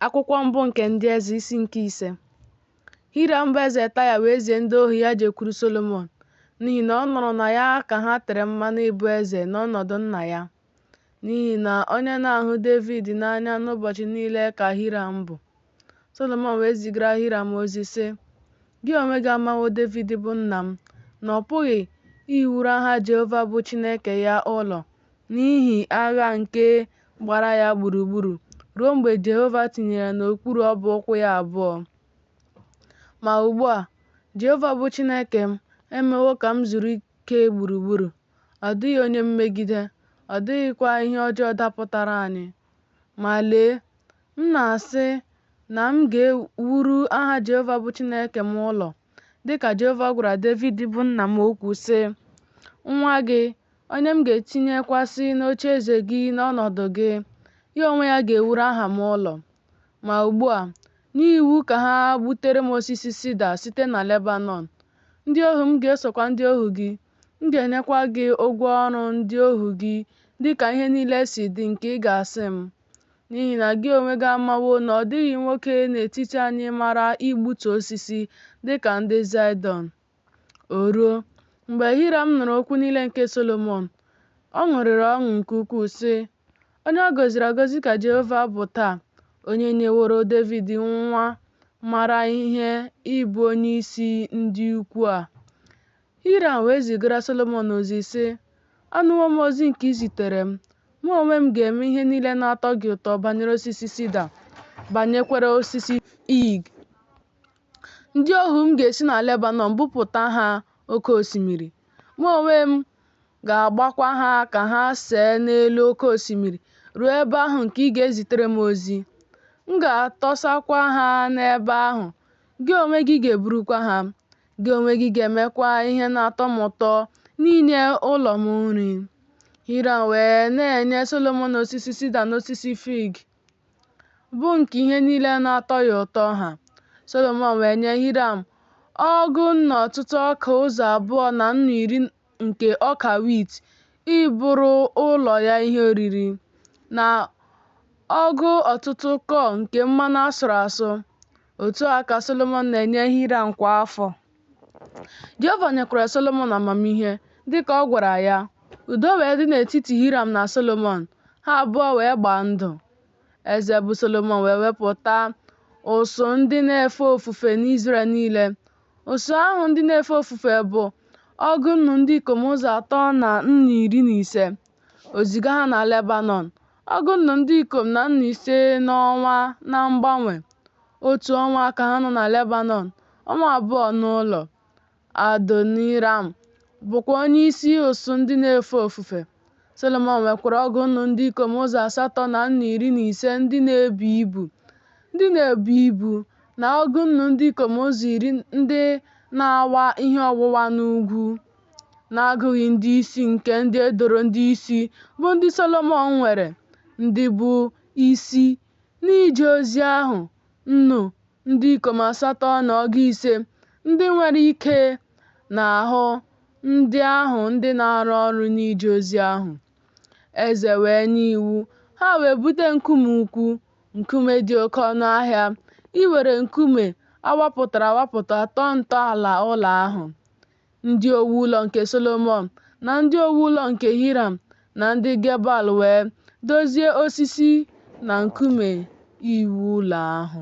Akwụkwọ mbụ nke Ndị Eze isi nke 5. Hiram bụ eze Taya wee zie ndị ohu ya jekwuru Solomọn, n'ihi na ọ nụrụ na ya ka ha tere mmanụ ịbụ eze n'ọnọdụ nna ya, n'ihi na onye na-ahụ Devid n'anya n'ụbọchị niile ka Hiram bụ. Solomọn wee zigara Hiram ozi, sị, Gị onwe gị amawo Devid bụ nna m, na ọ pụghị iwuru aha Jehova bụ Chineke ya ụlọ n'ihi agha nke gbara ya gburugburu ruo mgbe Jehova tinyere ya n'okpuru ọbụ ụkwụ ya abụọ. Ma ugbu a, Jehova bụ Chineke m emewo ka m zuru ike gburugburu, ọ dịghị onye mmegide, ọ dịghịkwa ihe ọjọọ dapụtara anyị. Ma lee, m na-asị na m ga-ewuru aha Jehova bụ Chineke m ụlọ, dị ka Jehova gwara Devid bụ nna m okwu, sị, Nwa gị, onye m ga-etinyekwasị n'ocheeze gị n'ọnọdụ gị, ya onwe ya ga-ewuru aha m ụlọ. Ma ugbu a, nye iwu ka ha gbutere m osisi sida site na Lebanọn. Ndị ohu m ga-esokwa ndị ohu gị, m ga-enyekwa gị ụgwọ ọrụ ndị ohu gị dị ka ihe niile si dị nke ị ga-asị m. N'ihi na gị onwe gị amawo na ọ dịghị nwoke n'etiti anyị maara igbutu osisi dị ka ndị Zaịdọn. O ruo, mgbe Hiram nụrụ okwu niile nke Solomọn, ọ ṅụrịrị ọṅụ nke ukwuu, sị, Onye a gọziri agọzi ka Jehova bụ taa, onye nyeworo Devid nwa maara ihe ịbụ onyeisi ndị ukwu a. Hiram wee zigara Solomọn ozi, sị, Anụwo m ozi nke i zitere m, mụ onwe m ga-eme ihe niile na-atọ gị ụtọ banyere osisi sida, banyekwara osisi fig. Ndị ohu m ga-esi na Lebanọn bupụta ha oke osimiri. Mụ onwe m ga-agbakwa ha ka ha see n'elu oke osimiri ruo ebe ahụ nke ị ga-ezitere m ozi. M ga-atọsakwa ha n'ebe ahụ, gị onwe gị ga-eburukwa ha. Gị onwe gị ga-emekwa ihe na-atọ m ụtọ n'inye ụlọ m nri. Hiram wee na-enye Solomọn osisi sida na osisi fig, bụ nke ihe niile na-atọ ya ụtọ ha. Solomọn wee nye Hiram ọgụ nnu ọtụtụ ọka ụzọ abụọ na nnu 10 nke ọka wit ịbụrụ ụlọ ya ihe oriri, na ọgụ ọtụtụ kọọ nke mmanụ a sụrụ asụ. Otu a ka Solomọn na-enye Hiram kwa afọ. Jehova nyekwara Solomọn amamihe, dị ka ọ gwara ya. Udo wee dị n'etiti Hiram na Solomọn, ha abụọ wee gbaa ndụ. Eze bụ Solomọn wee wepụta ụsụụ ndị na-efe ofufe n'Izrel niile. Ụsụụ ahụ ndị na-efe ofufe bụ ọgụ nnu ndị ikom ụzọ atọ na nnu 15. O ziga ha na Lebanọn, ọgụ nnu ndị ikom na nnu 5 n'ọnwa na mgbanwe. Otu ọnwa ka ha nọ na Lebanọn, ọnwa 2 n'ụlọ. Adoniram bụkwa onyeisi ụsụụ ndị na-efe ofufe. Solomọn nwekwara ọgụ nnu ndị ikom ụzọ asatọ na nnu 15 ndị na-ebu ibu, ndị na-ebu ibu, na ọgụ nnu ndị ikom ụzọ 10 ndị na-awa ihe ọwụwa n'ugwu, n'agụghị ndị isi nke ndị e doro ndị isi bụ ndị Solomọn nwere, ndị bụ isi n'ije ozi ahụ, nnu ndị ikom asatọ na ọgụ ise, ndị nwere ike n'ahụ ndị ahụ ndị na-arụ ọrụ n'ije ozi ahụ. Eze wee nye iwu, ha wee bute nkume ukwu, nkume dị oke ọnụ ahịa, iwere nkume a wapụtara awapụta tọọ ntọala ụlọ ahụ. Ndị owu ụlọ nke Solomọn na ndị owu ụlọ nke Hiram na ndị Gebal wee dozie osisi na nkume iwu ụlọ ahụ.